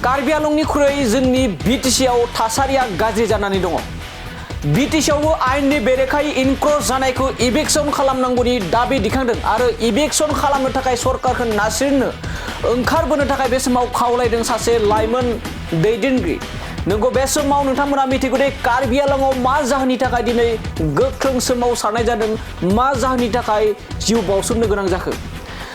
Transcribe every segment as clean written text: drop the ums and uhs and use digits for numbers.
कार्बि आंलंनिख्रुइ जोंनि बिटिसिआव थासारिया गाज्रि जानानै दङ। बिटिसिआवबो आयेननि बेरेखायै इनक्रच जानायखौ इभिक्शन खालामनांगौनि दाबि दिखांदों आरो इभिक्शन खालामनो थाखाय सरकारखौ नारसिननो ओंखारबोनो थाखाय बे समाव खावलायदों सासे लाइमोन दैदेनगिरि। नंगौ बे समाव नोंथांमोना मिथिगौ दे कार्बि आंलंआव मा जाहोननि थाखाय दिनै गोख्रों सोमावसारनाय जादों, मा जाहोननि थाखाय जिउ बावसोमनो गोनां जाखो।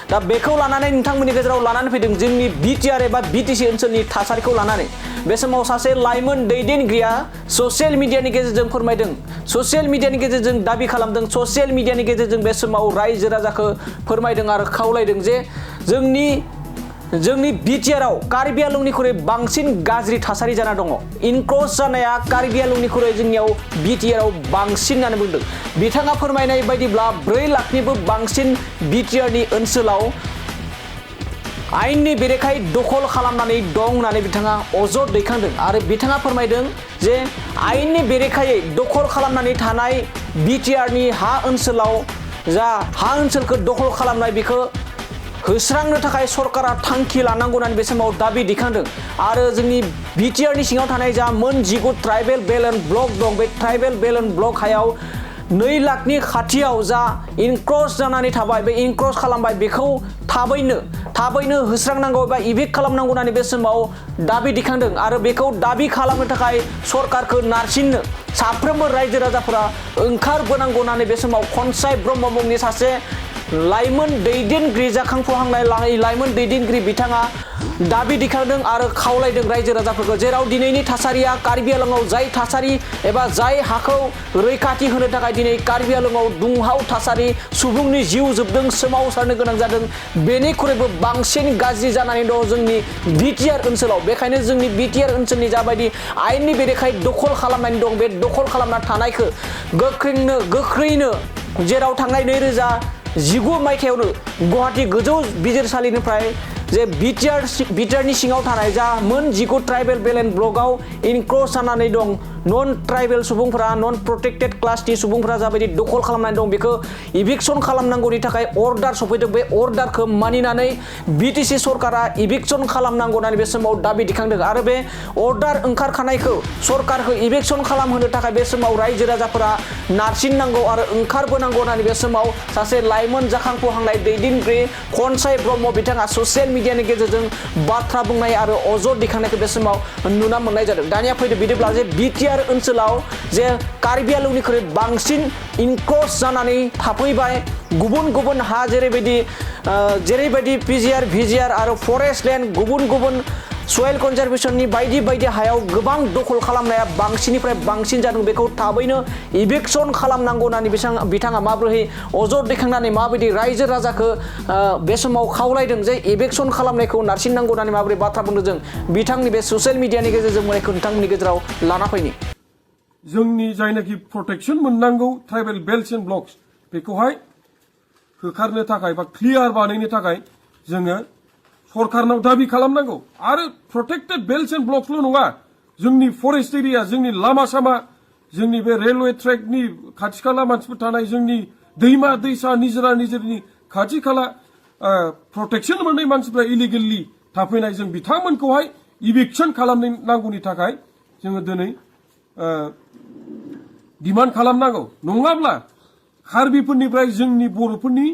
दा बेखौ लानानै नोंथांमोननि गेजेराव लानानै फैदों जोंनि बिटिआर एबा बिटिसि ओनसोलनि थासारिखौ लानानै बे समाव सासे लाइमोन दैदेनगिरिया ससियेल मिडियानि गेजेरजों फोरमायदों, ससियेल मिडियानि गेजेरजों दाबि खालामदों, ससियेल मिडियानि गेजेरजों बे समाव रायजो राजाखौ फोरमायदों आरो खावलायदों जे जोंनि बिटिआरआव कार्बि आंलंनिख्रुइ बांसिन गाज्रि थासारि जाना दङ। इनक्रच जानाया कार्बि आंलंनिख्रुइ जोंनियाव बिटिआरआव बांसिन होननानै बुंदों। बिथाङा फोरमायनाय बायदिब्ला 4 लाखनिबो बांसिन बिटिआरनि ओनसोलाव आयेननि बेरेखायै दखल खालामनानै दं होननानै बिथाङा अजद दैखांदों आरो बिथाङा फोरमायदों जे आयेननि बेरेखायै दखल खालामनानै थानाय बिटिआरनि हा ओनसोलाव जा हा ओनसोलखौ दखल खालामनाय बेखौ होस्रांनो थाखाय सरकारा थांखि लानांगौ होननानै बे समाव दाबि दिखांदों आरो जोंनि बिटिआरनि सिङाव थानाय जा मोन 19 ट्राइबेल बेलेन्स ब्लक दं, बे ट्राइबेल बेलेन्स ब्लक हायाव 2 लाखनि खाथियाव जा इनक्रच जानानै थाबाय, बे इनक्रच खालामबाय बेखौ थाबैनो होस्रांनांगौ एबा इभिक्ट खालामनांगौ होननानै बे समाव दाबि दिखांदों आरो बेखौ दाबि खालामनो थाखाय सरकारखौ नारसिननो साफ्रोमबो रायजो राजाफोरा ओंखारबोनांगौ होननानै बे समाव खनसाय ब्रह्म मुंनि सासे लाइमोन दैदेनगिरि जाखांफुहांनाय लाइमोन दैदेनगिरि बिथाङा दाबि दिखांदों आरो खावलायदों रायजो राजाफोरखौ जेराव दिनैनि थासारिया कार्बि आंलंआव जाय थासारि एबा जाय हाखौ रैखाथि होनो थाखाय दिनै कार्बि आंलंआव दुंहाव थासारि सुबुंनि जिउ जोबदों, सोमावसारनो गोनां जादों, बेनिख्रुइबो बांसिन गाज्रि जानानै दं जोंनि बिटिआर ओनसोलाव। बेखायनो जोंनि बिटिआर ओनसोलनि जाबायदि आयेननि बेरेखायै दखल खालामनानै दं, बे दखल खालामना थानायखौ गोख्रैनो जेराव थांनाय 2019 मायथाइयावनो गुवाहाटी गोजौ बिजिरसालिनिफ्राय जे बिटिआरनि सिङाव थानाय जा मोन 19 ट्राइबेल बेलेन्स ब्लकआव इनक्रच जानानै दं, नन ट्राइबेल सुबुंफोरा, नन प्रोटेक्टेड क्लासनि सुबुंफोरा जाबायदि दखल खालामनानै दं बेखौ इभिक्शन खालामनांगौनि थाखाय अर्डार सफैदों। बे अर्डारखौ मानिनानै बिटिसि सरकारा इभिक्शन खालामनांगौ होननानै बे समाव दाबि दिखांदों आरो बे अर्डार ओंखारखानायखौ सरकारखौ इभिक्शन खालामहोनो थाखाय बे समाव रायजो राजाफोरा नारसिननांगौ आरो ओंखारबोनांगौ होननानै बे समाव सासे लाइमोन जाखांफुहांनाय दैदेनगिरि खनसाय ब्रह्म बिथाङा ससियेल मिडियानि गेजेरजों बाथ्रा बुंनाय आरो अजद दिखांनायखौ बे समाव नुना मोननाय जादों। दानिया फैदो बिदिब्ला जे बिटिआर ओनसोलाव जे कार्बि आंलंनिख्रुइ बांसिन इनक्रच जानानै थाफैबाय, गुबुन हा जेरैबायदि पिजिआर, भिजिआर आरो फरेस्ट लेन्ड, गुबुन सयेल कनजारभेशननि बायदि हायाव गोबां दखल खालामनाया बांसिननिफ्राय बांसिन जादों। बेखौ थाबैनो इभिक्शन खालामनांगौ होननानै बिथाङा माबोरै अजद दैखांनानै माबायदि रायजो राजाखौ बे समाव खावलायदों जे इभिक्शन खालामनायखौ नारसिननांगौ होननानै माबोरै बाथ्रा बुंदों जों बिथांनि बे ससियेल मिडियानि गेजेरजों बुंनायखौ नोंथांमोननि गेजेराव लाना फैनि। जोंनि जायनाखि प्रटेक्शन मोननांगौ ट्राइबेल बेल्ट्स एन्ड ब्लक्स बेखौहाय होखारनो थाखाय बा क्लियार बानायनो थाखाय जोङो सरकारनाव दाबि खालामनांगौ आरो प्रोटेक्टेड बेल्ट्स एन्ड ब्लक्सल' नङा, जोंनि फरेस्ट एरिया, जोंनि लामा सामा, जोंनि बे रेलवे ट्रेकनि खाथि खाला मानसिफोर थानाय, जोंनि दैमा दैसा निजोरनि खाथि खाला प्रटेक्शन मोननाय मानसिफ्रा इलिगेलि थाफैनाय, जों बिथांमोनखौहाय इभिक्शन खालामनांगौनि थाखाय जोङो दिनै डिमान्ड खालामनांगौ। नङाब्ला कार्बिफोरनिफ्राय जोंनि बर'फोरनि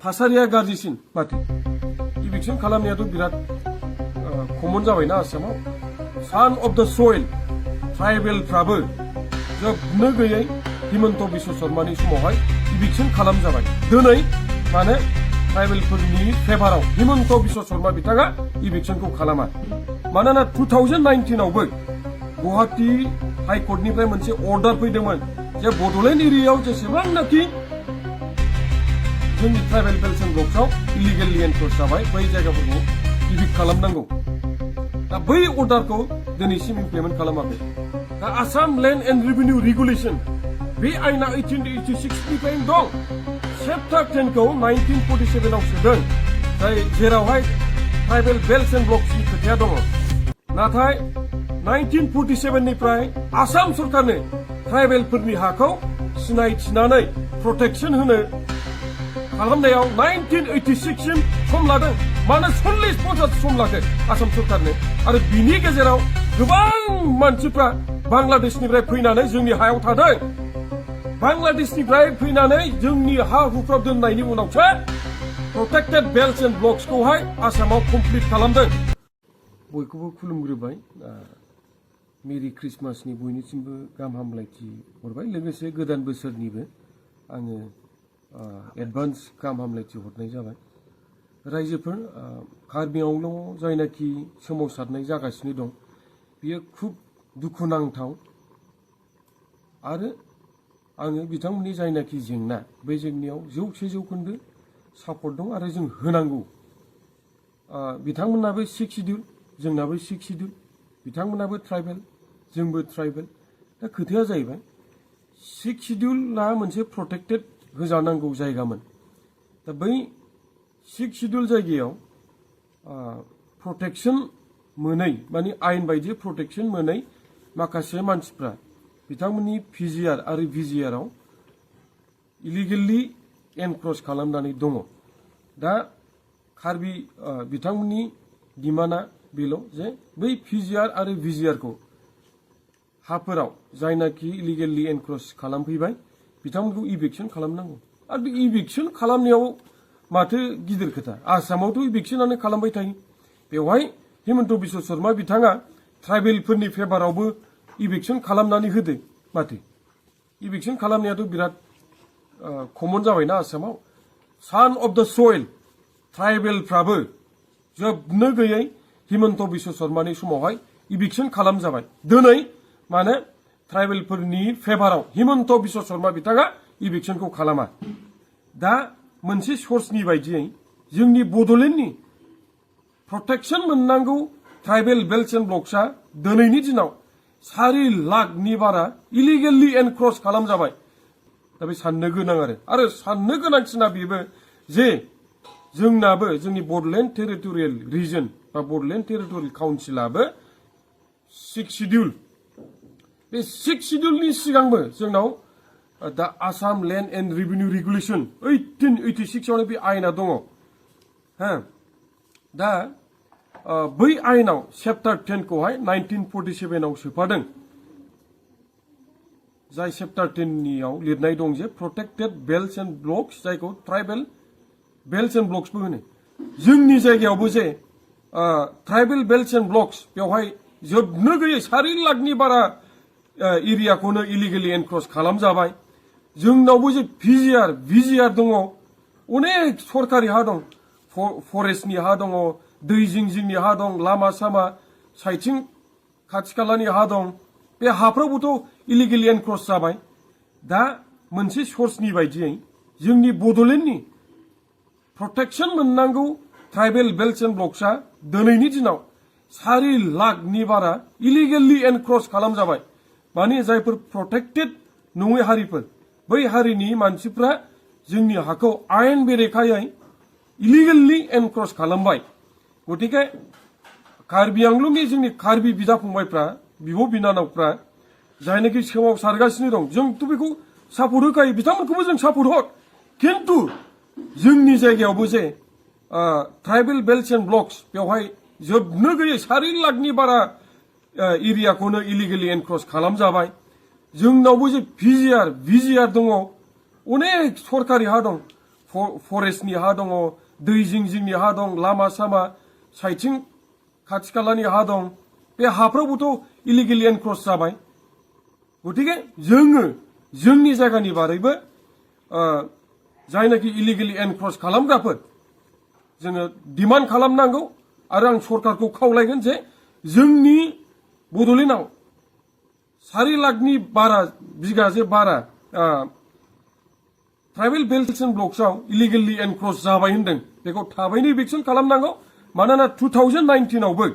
थासारिया गाज्रिसिन। माथो इभिक्शन खालामनायाथ' बिराद कमन जाबायना आसामाव। सान अफ द सयेल ट्राइबेलफ्राबो जोबनो गैयै हिमन्त बिश्व शर्मानि समावहाय इभिक्शन खालामजाबाय। दिनै माने ट्राइबेलफोरनि फेभाराव हिमन्त बिश्व शर्मा बिथाङा इभिक्शनखौ खालामा। मानोना 2019आवबो गुवाहाटी हाइकर्टनिफ्राय मोनसे अर्डार फैदोंमोन जे बड'लेण्ड एरियायाव जेसेबांनाखि जोंनि ट्राइबेल बेल्ट्स एन्ड ब्लक्सआव इलिगेलि एनक्रच जाबाय बै जायगाफोरखौ इभिक्ट खालामनांगौ। दा बै अर्डारखौ दिनैसिम इमप्लिमेन्ट खालामाखै। दा Assam land and revenue regulation बे आयना 1886निफ्रायनो दं। चेप्टार 10खौ 1947आव सोदों, जेरावहाय ट्राइबेल बेल्ट्स एन्ड ब्लक्सनि खोथाया दङ। नाथाय 1947निफ्राय आसाम सरकारनो ट्राइबेलफोरनि हाखौ सिनायथिनानै प्रटेक्शन होनो खालामनायाव 1986सिम सम लादों। मानो 40-50 सम लाखो आसाम सरकारनो आरो बिनि गेजेराव गोबां मानसिफ्रा बांलादेशनिफ्राय फैनानै जोंनि हायाव थादों बांलादेशनिफ्राय फैनानै जोंनि हा हुफ्राव दोननायनि उनावसो प्रोटेक्टेड बेल्ट्स एन्ड ब्लक्सखौहाय आसामाव कमप्लिट खालामदों बयखौबो खुलुमग्रोबाय मेरि क्रिसमासनि बयनिसिमबो गाहाम हामलायथि हरबाय लोगोसे गोदान बोसोरनिबो आङो एडभान्स गाहाम हामलायथि हरनाय जाबाय रायजोफोर कार्बि आंलं जायनाखि सोमावसारनाय जागासिनो दं बियो खुब दुखुनांथाव आरो आङो बिथांमोननि जायनाखि जेंना बे जेंनायाव 100% सापर्ट दं आरो जों होनांगौ बिथांमोनाबो 6 शिड्युल जोंनाबो 6 शिड्युल बिथांमोनाबो ट्राइबेल जोंबो ट्राइबेल दा खोथाया जाहैबाय 6 शिड्युलआ मोनसे प्रोटेक्टेड होजानांगौ जायगामोन दा बै 6 शिड्युल जायगायाव प्रोटेक्शन मोनै माने आयेन बायदि प्रोटेक्शन मोनै माखासे मानसिफ्रा बिथांमोननि पिजिआर आरो भिजिआरआव इलिगेलि एनक्रच खालामनानै दङ दा कार्बि बिथांमोननि डिमान्डआ बेल' जे बै पिजिआर आरो भिजिआरखौ हाफोराव जायनाखि इलिगेलि एनक्रच खालामफैबाय बिथांमोनखौ इभिक्शन खालामनांगौ आरो बे इभिक्शन खालामनायाव माथो गिदिर खोथा आसामावथ' इभिक्शनानो खालामबाय थायो बेवहाय हिमन्त बिश्व शर्मा बिथाङा ट्राइबेलफोरनि फेभारावबो इभिक्शन खालामनानै होदो माथो इभिक्शन खालामनायाथ' बिराद कमन जाबायना आसामाव सान अफ द सइल ट्राइबेलफ्राबो जोबनो गैयै हिमन्त बिश्व शर्मानि समावहाय इभिक्शन खालामजाबाय दिनै माने ट्राइबेलफोरनि फेभाराव हिमन्त बिश्व शर्मा बिथाङा इभिक्शनखौ खालामा दा मोनसे सर्सनि बायदियै जोंनि बड'लेण्डनि प्रोटेक्शन मोननांगौ ट्राइबेल बेल्ट्स एन्ड ब्लक्सआ दिनैनि दिनाव 4 लाखनि बारा इलिगेलि एनक्रच खालामजाबाय दा बे साननो गोनां आरो साननो गोनांसिना बेबो जे जोंनाबो जोंनि बड'लेण्ड टेरिटरियेल रिजन बा बड'लेण्ड टेरिटरियेल काउन्सिलाबो 6 शिड्युल बे 6 शिड्युलनि सिगांबो जोंनाव दा Assam land and revenue regulation 1886 आवनो बे आयेना दङ हा दा बै आयेनाव चेप्टार 10 खौहाय 1947 आव सोफादों जाय चेप्टार 10 नियाव लिरनाय दं जे प्रोटेक्टेड बेल्ट्स एन्ड ब्लक्स जायखौ ट्राइबेल बेल्ट्स एन्ड ब्लक्सबो होनो जोंनि जायगायावबो जे ट्राइबेल बेल्ट्स एन्ड ब्लक्स बेवहाय जोबनो गैयै 4 लाखनि बारा एरियाखौनो इलिगेलि एनक्रच खालामजाबाय जोंनावबो जे पिजिआर भिजिआर दङ अनेक सरकारि हा दं फरेस्टनि हा दङ दै जिं जिंनि हा दं लामा सामा साइथिं खाथि खालानि हा दं बे हाफ्रावबोथ' इलिगेलि एनक्रच जाबाय दा मोनसे सर्सनि बायदियै जोंनि बड'लेण्डनि प्रोटेक्शन मोननांगौ ट्राइबेल बेल्ट्स एन्ड ब्लक्सआ दिनैनि दिनाव 4 लाखनि बारा इलिगेलि एनक्रच खालामजाबाय माने जायफोर प्रोटेक्टेड नङै हारिफोर बै हारिनि मानसिफ्रा जोंनि हाखौ आयेन बेरेखायै इलिगेलि एनक्रच खालामबाय गतिके कार्बि आंलंनि जोंनि कार्बि बिदा फंबायफ्रा बिब' बिनानावफ्रा जायनाखि सोमावसारगासिनो दं जोंथ' बेखौ सापर्ट होखायो बिथांमोनखौबो जों सापर्ट हर खिन्थु जोंनि जायगायावबो जे ट्राइबेल बेल्ट्स एन्ड ब्लक्स बेवहाय जोबनो गैयै 4 लाखनि बारा एरियाखौनो इलिगेलि एनक्रच खालामजाबाय जोंनावबो जे पिजिआर भिजिआर दङ अनेक सरकारि हा दं फरेस्टनि हा दङ दै जिं जिंनि हा दं लामा सामा साइथिं खाथि खालानि हा दं बे हाफ्रावबोथ' इलिगेलि एनक्रच जाबाय गतिके जोङो जोंनि जायगानि बारैबो जायनाखि इलिगेलि एनक्रच खालामग्राफोर जोङो डिमान्ड खालामनांगौ आरो आं सरकारखौ खावलायगोन जे जोंनि बड'लेण्डआव 4 लाखनि बारा बिगा जे बारा ट्राइबेल बेल्ट्स एन्ड ब्लक्सआव इलिगेलि एनक्रच जाबाय होनदों बेखौ थाबैनो इभिक्शन खालामनांगौ मानोना 2019 आवबो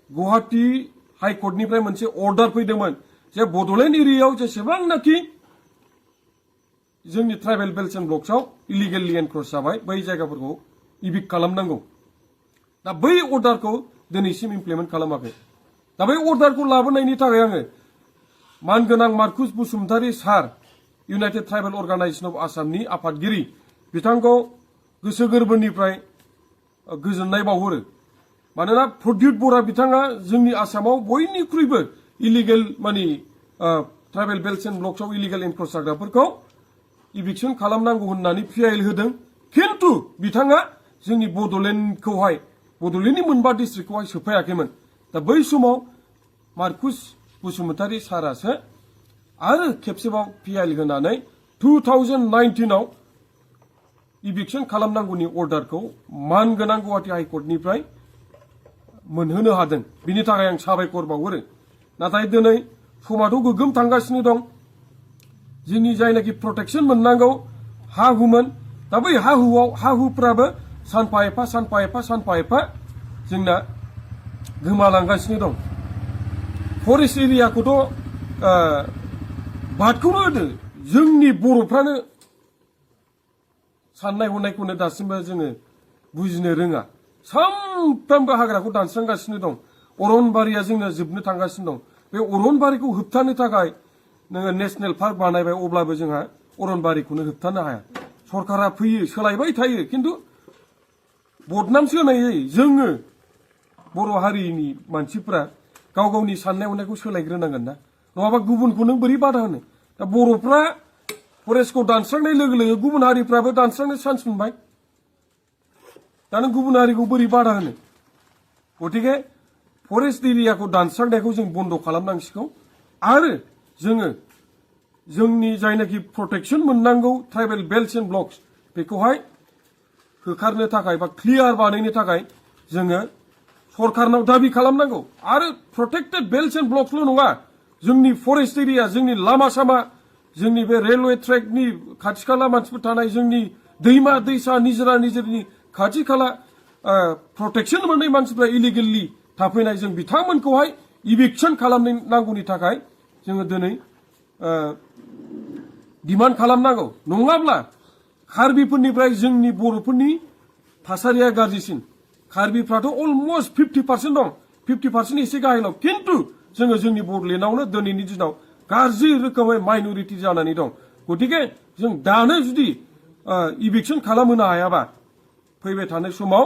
गुवाहाटी हाइकर्टनिफ्राय मोनसे अर्डार फैदोंमोन जे बड'लेण्ड एरियायाव जेसेबांनाखि जोंनि ट्राइबेल बेल्ट्स एन्ड ब्लक्सआव इलिगेलि एनक्रच जाबाय बै जायगाफोरखौ इभिक्ट खालामनांगौ दा बै अर्डारखौ दिनैसिम इमप्लिमेन्ट खालामाखै दा बै अर्डारखौ लाबोनायनि थाखाय आङो मानगोनां मार्कुस बसुमतारी सार इउनाइटेड ट्राइबेल अर्गानाइजेशन अफ आसामनि आफादगिरि बिथांखौ गोसो गोरबोनिफ्राय गोजोननाय बावहरो मानोना प्रद्युत बरा बिथाङा जोंनि आसामाव बयनिख्रुइबो इलिगेल माने ट्राइबेल बेल्ट्स एन्ड ब्लक्सआव इलिगेल एनक्रच जाग्राफोरखौ इभिक्सन खालामनांगौ होननानै पिआइएल होदों खिन्थु बिथाङा जोंनि बड'लेण्डखौहाय बड'लेण्डनि मोनबा डिस्ट्रिक्टखौहाय सोफायाखैमोन दा बै समाव मार्कुस बसुमतारी सारासो आरो खेबसेबाव पिआइएल होनानै 2019आव इभिक्सन खालामनांगौनि अर्डारखौ मानगोनां गुवाहाटी हाइकर्टनिफ्राय मोनहोनो हादों बिनि थाखाय आं साबायखर बावहरो नाथाय दिनै समाथ' गोगोम थांगासिनो दं जोंनि जायनाखि प्रटेक्सन मोननांगौ हा हुमोन दा बै हा हुफ्राबो सानफा एफा जोंना गोमालांगासिनो दं फरेस्ट एरियाखौथ' बादखौनो होदो जोंनि बर'फ्रानो साननाय हनायखौनो दासिमबो जोङो बुजिनो रोङा सानफ्रामबो हाग्राखौ दानस्रांगासिनो दं अरनबारिया जोंना जोबनो थांगासिनो दं बे अरनबारिखौ होबथानो थाखाय नोङो नेशनेल पार्क बानायबाय अब्लाबो जोंहा अरनबारिखौनो होबथानो हाया सरकारा फैयो सोलायबाय थायो खिन्थु बदनामसो होनाय जायो जोङो बर' हारिनि मानसिफ्रा गाव गावनि साननाय हनायखौ सोलायग्रोनांगोन ना नङाबा गुबुनखौ नों बोरै बादा होनो दा बर'फ्रा फरेस्टखौ दानस्रांनाय लोगो लोगो गुबुन हारिफ्राबो दानस्रांनो चान्स मोनबाय दा नों गुबुन हारिखौ बोरै बादा होनो गतिके फरेस्ट एरियाखौ दानस्रांनायखौ जों बन्द खालामनांसिगौ आरो जोङो जोंनि जायनाखि प्रटेक्सन मोननांगौ ट्राइबेल बेल्ट्स एन्ड ब्लक्स बेखौहाय होखारनो थाखाय बा क्लियार बानायनो थाखाय जोङो सरकारनाव दाबि खालामनांगौ आरो प्रटेक्टेड बेल्ट्स एन्ड ब्लक्सल' नङा जोंनि फरेस्ट एरिया जोंनि लामा सामा जोंनि बे रेलवे ट्रेकनि खाथि खाला मानसिफोर थानाय जोंनि दैमा दैसा निजोरा निजिरनि खाथि खाला प्रटेक्सन मोननाय मानसिफ्रा इलिगेलि थाफैनाय जों बिथांमोनखौहाय इभिक्सन खालामनांगौनि थाखाय जोङो दिनै डिमान्ड खालामनांगौ नङाब्ला कार्बिफोरनिफ्राय जोंनि बर'फोरनि थासारिया गाज्रिसिन कार्बिफ्राथ' अलमस्ट 50% दं 50% एसे गाहायल' खिन्थु जोङो जोंनि बड'लेण्डआवनो दिनैनि दिनाव गाज्रि रोखोमै माइनरिटि जानानै दं गतिके जों दानो जुदि इभिक्सन खालामहोनो हायाबा फैबाय थानाय समाव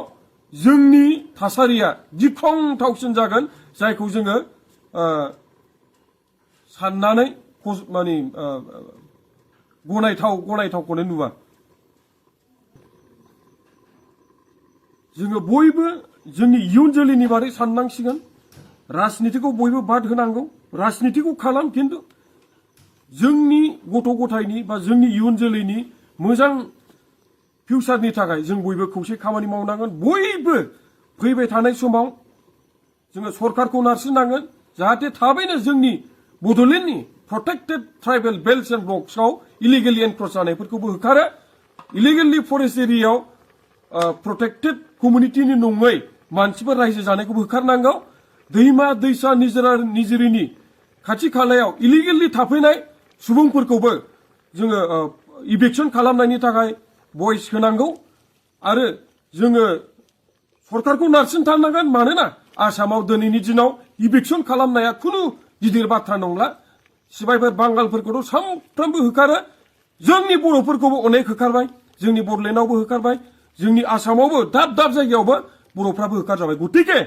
जोंनि थासारिया गिख्रंथावसिन जागोन जायखौ जोङो साननानै माने गनायथावखौनो नुवा जोङो बयबो जोंनि इयुन जोलैनि बारै साननांसिगोन राजनितिखौ बयबो बाद होनांगौ राजनितिखौ खालाम खिन्थु जोंनि गथ' गथायनि बा जोंनि इयुन जोलैनि मोजां फिउचारनि थाखाय जों बयबो खौसे खामानि मावनांगोन बयबो फैबाय थानाय समाव जोङो सरकारखौ नारसिननांगोन जाहाथे थाबैनो जोंनि बड'लेण्डनि प्रटेक्टेड tribal belts and ब्लक्सआव illegally एनक्रच जानायफोरखौबो होखारो illegally forest एरियायाव प्रटेक्टेड कमिउनिटिनि नङै मानसिफोर रायजो जानायखौबो होखारनांगौ दैमा दैसा निजोरा निजिरिनि खाथि खालायाव इलिगेलि थाफैनाय सुबुंफोरखौबो जोङो इभिक्सन खालामनायनि थाखाय भइस होनांगौ आरो जोङो सरकारखौ नारसिनथारनांगोन मानोना आसामाव दिनैनि दिनाव इभिक्सन खालामनाया खुनु गिदिर बाथ्रा नंला सिबायफोर बांगालफोरखौथ' सानफ्रोमबो होखारो जोंनि बर'फोरखौबो अनेक होखारबाय जोंनि बड'लेण्डआवबो होखारबाय जोंनि आसामावबो दाब दाब जायगायावबो बर'फ्राबो होखारजाबाय गतिके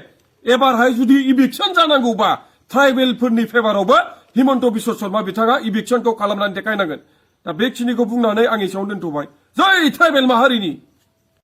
एबारहाय जुदि इभिक्सन जानांगौबा ट्राइबेलफोरनि फेभारावबो हिमन्त बिश्व शर्मा बिथाङा इभिक्सनखौ खालामनानै देखायनांगोन दा बेखिनिखौ बुंनानै आं एसेयावनो दोनथ'बाय जय ट्राइबेल माहारिनि